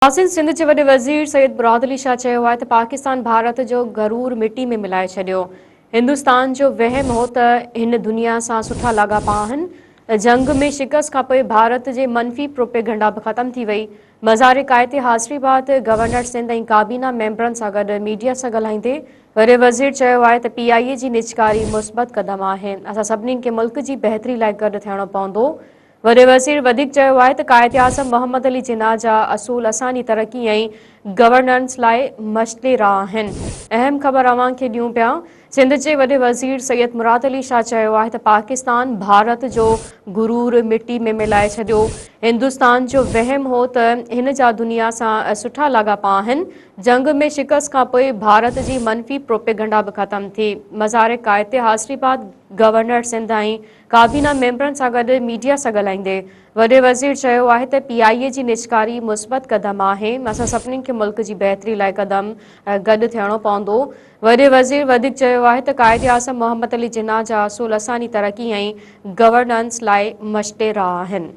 ناظرين سنڌ جي وڏي وزير سيد مراد علي شاهه چيو آهي ته پاڪستان ڀارت جو غرور مٽي ۾ ملائي ڇڏيو، هندستان جو وهم هو ته هن دنيا سان سٺا لاڳاپا آهن، جنگ ۾ شڪست کانپوء ڀارت جي منفي پروپيگنڊا به ختم ٿي وئي، مزار قائد تي حاضري بعد گورنر سنڌ ۽ ڪابينا ميمبرن سان گڏ ميڊيا سان ڳالهائيندي وڏي وزير چيو آهي ته پي آء اي جي نجڪاري مثبت قدم آهي، اسان سڀني کي ملڪ جي بهتري لاء گڏ ٿيڻو پوندو، وڏي وزير وڌيڪ چيو آهي ته قائداعظم محمد علي جناح جا اصول اسان جي ترقي ۽ گورننس لاء مشعل راهه آهن. اهم خبر اوهان کي ڏيون پيا، سنڌ جي وڏي وزير سيد مراد علي شاهه چيو آهي ته پاڪستان ڀارت جو غرور مٽي ۾ ملائي ڇڏيو، هندستان جو وهم هو ته هن جا دنيا سان سٺا لاڳاپا آهن، جنگ ۾ شڪست کانپوء ڀارت جي منفي پروپيگنڊا به ختم ٿي. مزار قائد تي حاضري بعد گورنر سنڌ ۽ ڪابينا ميمبرن سان گڏ ميڊيا سان ڳالهائيندي وڏي وزير چيو آهي ته پي آء اي جي نجڪاري مثبت قدم آهي، اسان سڀني کي ملڪ جي بهتري لاء قدم گڏ ٿيڻو پوندو. وڏي وزير وڌيڪ چيو آهي ته قائداعظم محمد علي جناح جا اصول اسان جي ترقي ۽ گورننس لاء مشعل راهه آهن.